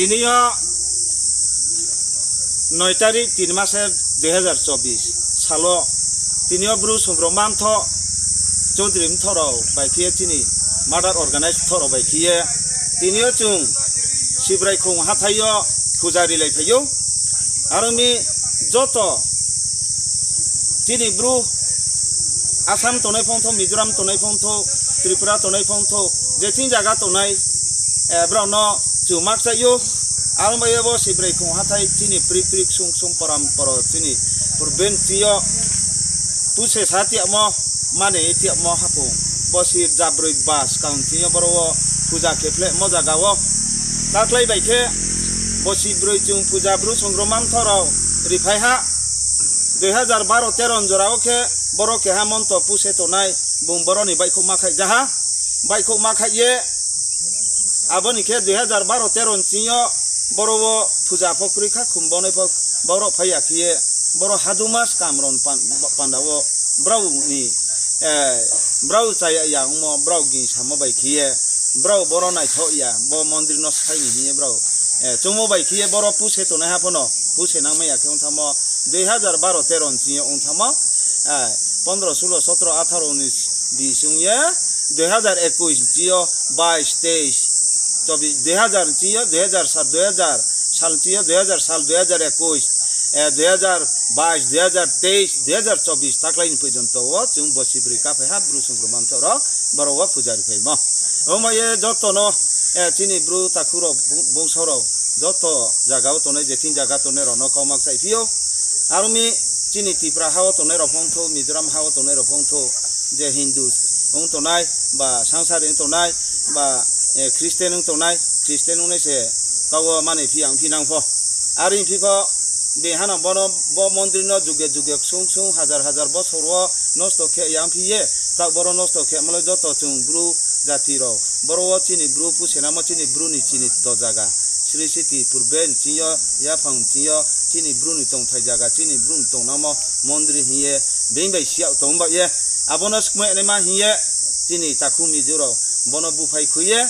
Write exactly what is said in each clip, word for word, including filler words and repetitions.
Tini yo নয় তারিখ তিন মাসের দুই হাজার চব্বিশ salo, tini yo Bru Songkro Mantho Choudri mtho rao bai khe ye chini mother organize mtho rao bai khe ye tini yo chung Sibraikhong hathái yo puja rilai phai ou. Aro mi joto chini Bru Assam tongnai phongthou, Mizoram tongnai phongthou, Tripura tongnai phongthou, je thing zaga tongnai, eh, brao no chung makchai ou. Aro bai ye bo Sibraikhong hathái chini pri pri ksung ksung poram poro chini purben ching yo puse sa tiamo, mane tiamo haphung. Bo si jabroi ba skang ching yo boro wo puja khe phlemo zaga wo. Taklái bai khe bo Sibroi chung puja Bru Songkro Mantho rao riphai ha. Dui hazar baro tero ni jora wo khe boro keha monto puse tongnai, bung boro ni baihkhouhma khaih ja ha. Baihkhouhma khaih ye, abo ni khe dui hazar baro tero ni ching yo boro wo puja pho kroi kha, khum bonai pho boro phai ya khe ye, boro haduma skam rao ni pan-, panda wo brao ni, eh, brao chaya ya ongmo, brao gingsamo bai khe ye, brao boro naithoh ya, bo mondri no sphái ni hing ye brao, eh, chungmo bai khe ye boro puse tongnaiha pho no puse nangmai ya khe ong thanngmo, dui hazar baro tero ni ching yo ong thanngmo, eh, pondro, sulo, sotro, atharo, unis, bis ong ye, dui hazar ekush ni ching yo, bais, teis, chobis, dui hazar ni ching yo, dui hazar sat, dui hazar sal ni ching yo, dui hazar sal, dui hazar ekush, eh, dui hazar bais, dui hazar teis, dui hazar chobis, taklái ni porjonto wo chung bo Sibroi kaphai ha, Bru Songkro Mantho rao, boro wo puja ri phaimo. Ongma ye joto no, eh, chini Bru takhu rao, bung-, bungso rao, joto zaga wo tongnai, je thing zaga tongnai rao no kau makchai phi ou. Aro mi chini Tripura ha wo tongnai rao phongthou, Mizoram ha wo tongnai rao phongthou, je Hindu ong tongnai, ba sangsari ong tongnai, ba, eh, Christian ong tongnai, Christian ong nai se kau wo mani phi yang phi nang pho. Are phi pho, beha no bono, bo mondri no juge juge ksung ksung hazar hazar bosor wo nosto khe yang phi ye, taoh boro nosto khemo le joto chung Bru jati rao. Boro wo chini Bru pusenamo chini Bru ni chini to zaga. Sri Siti purbe ni ching yo, yaphang ni ching yo, chini Bru ni tongthai zaga, chini Bru ni tongnamo mondri hing ye, being bai siyak tong baoh ye, abo no skmai naima hing ye, chini takhu Mizo rao, bono buphai khui ye,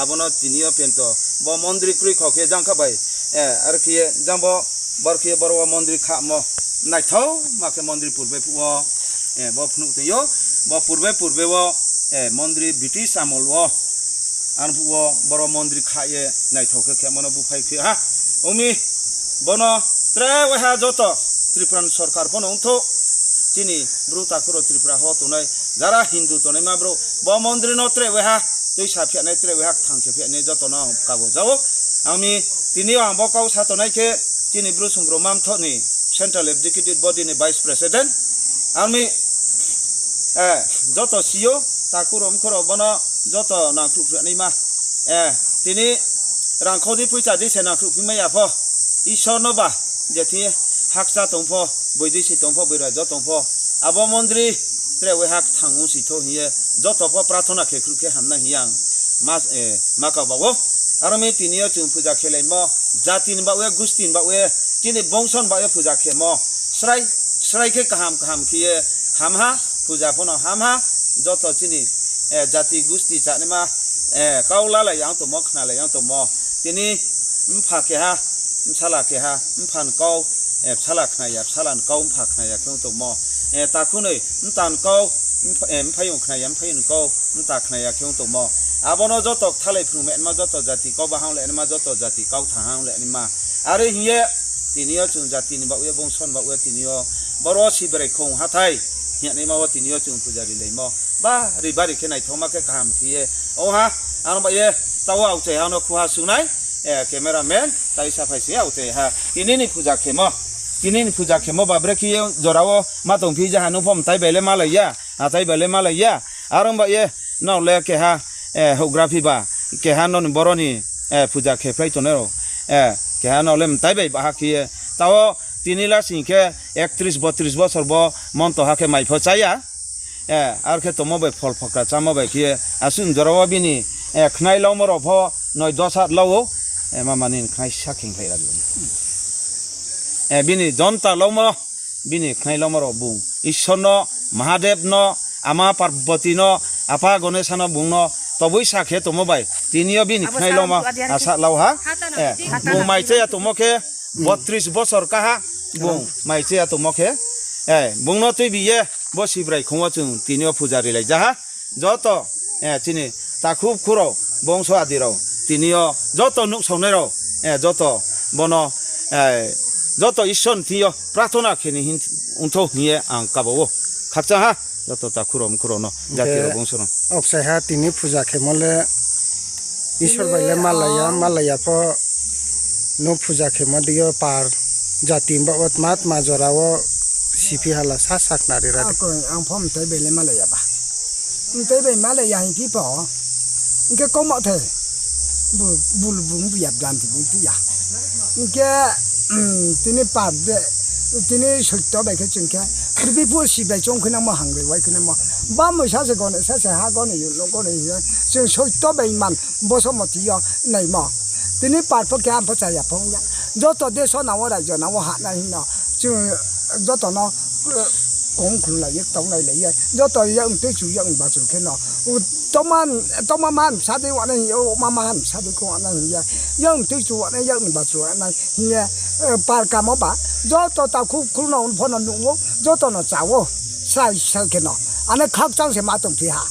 abo no tini yo pento, bo mondri kroi kho khe jang kha bai, eh, ar khe ye, jang bo, bor khe ye boro wo mondri khamo, naithaoma khe mondri purbe phuh wo, eh, bo phnuh tong ou, bo purbe purbe wo, eh, mondri British amol wo, ang phuh wo boro mondri kha ye naithao khe khemo no buphai khui ha. Ong mi, bono tre waiha joto Tripura ni sorkar pho no ongthou, chini Bru takhu rao Tripura ha wo tongnai, jara Hindu tongnaima brouh, bo mondri no tre waiha tuisa phianai, tre waiha kthang khe phianai joto no ang kabo ja ou. Ang mi tini yo ang bo kau sa tongnai khe chini Bru Songkro Mantho ni Central Executive Body ni Vice President. Ang mi, eh, joto si ou, takhu rao mkhu rao bono joto nangkhruh phinaima. Eh, tini rangkhou di poicha di se nangkhruh phimai ya pho. Isor no ba, je thing hakcha tong pho, boidisi tong pho, boirajo tong pho. Abo mondri tre waiha kthang ongsi thou hing ye, joto pho prathona khe khruh khe hamnai hing ye ang ma, eh, ma kau ba ou. Aro mi tini yo chung puja khelaimo, jati ni baoh ye, gusti ni baoh ye, chini bongso ni baoh ye puja khemo. Srai, srai khe kaham kaham khe ye ham ha, puja pho no ham ha, joto chini, eh, jati gusti chanaima, eh, kau lalai yang tongmo, khnalai yang tongmo. Tini mpha keha, bsala keha, mpha ni kau, eh, bsala khna ya, bsala ni kau mpha khna ya khe ong tongmo. Eh, takhu noi, mta ni kau, mph-, eh, mphaiyong khna ya, mphaiyong ni kau mta khna ya khe ong tongmo. Abo no joto kthalai phrungmaima, joto jati kau bahanglai naima, joto jati kau thanglai naima. Are hing ye, tini yo chung jati ni baoh ye, bongso ni baoh ye tini yo, boro Sibraikhong hathái hing ye naima wo tini yo chung puja rilaimo. Bari bari khe naithaoma khe kaham khe ye. Ong ha, ang bai ye, taoh wo aokchai ha no khuha sungnai, eh, cameraman, tai sa phai se aokchai ha. Tini ni puja khemo. Tini ni puja khemo ba bre khe ye jora wo ma tongphi ja ha nung pho mtai bai le malai ya, hathái bai le malai ya. Are ong bai ye, nrao le keha, eh, houhgra phi ba, keha nrao ni boro ni, eh, puja khe phlai tongnai rao. Eh, keha nrao le mtai bai baha khe ye. Taoh wo tini lasing khe ektrish bottrish bosor bo monto ha khe mai pho chá ya. Eh, ar khe tongmo bai phol phokra chámo bai khe ye. Asuh ni jora wo bini, eh, khnai laumo rao pho noi dos hat lau ou. Eh, mama ni khnai sa kheng khlai ra di. Eh, bini jonta laumo, bini khnai laumo rao bung Isor no, Mahadev no, Ama Parboti no, Apha Ganesha no bung no toboi sa khe tongmo bai tini yo bini khnai loma asa lau ha. Bung mai chaya tongmo khe, botris bosor kaha bung mai chaya tongmo khe, bung no tuibi ye bo Sibrai khong wo chung tini yo puja rilai ja ha. Joto chini takhu khu rao, bongso adi rao, tini yo joto nuhsaonai rao, joto bono, joto Isor ni thing yo prarthona khe ni ongthou hing ye ang kaba ou. Khakchang ha joto takhu rao mkhu rao no, jati rao bongso no. Aokchaiha tini puja khemo le Isor bai le malai ya, malai ya pho no puja khemo di yo par jati baoh wo tma tma jora wo siphi hala sa sakhnari ra di. Ang pho mtai bai le malai ya ba. Mtai bai malai ya hing phi pho. Hing khe kongma the. Bul bung bu ya, blanti bung phi ya. Hing khe tini par de, tini soito bai khe chung khe, purbi pur Sibrai chung khuinangmo, hangbai wai khuinangmo. Bamoi sa se gone, sa se ha gone, yun no gone hing ye chung soito bai man, bosomoti yo naimo. Tini par pho keha pho chaya pho ong ya. Joto deso nang wo, raijo nang wo hah nai hing no chung joto no kong khlumlai ye, tonglai lai ye, joto yak mtui chu yak ni bachru khe no, tongma, tongma mahan bsa dei wanai hing ye, ma mahan bsa dei khe wanai hing ye, yak mtui chu wanai, yak ni bachru wanai hing ye, par kamo ba, joto takhu khu no pho no nuh ou, joto no cha ou, srai srai khe no, ane khakchang se ma tongphi ha.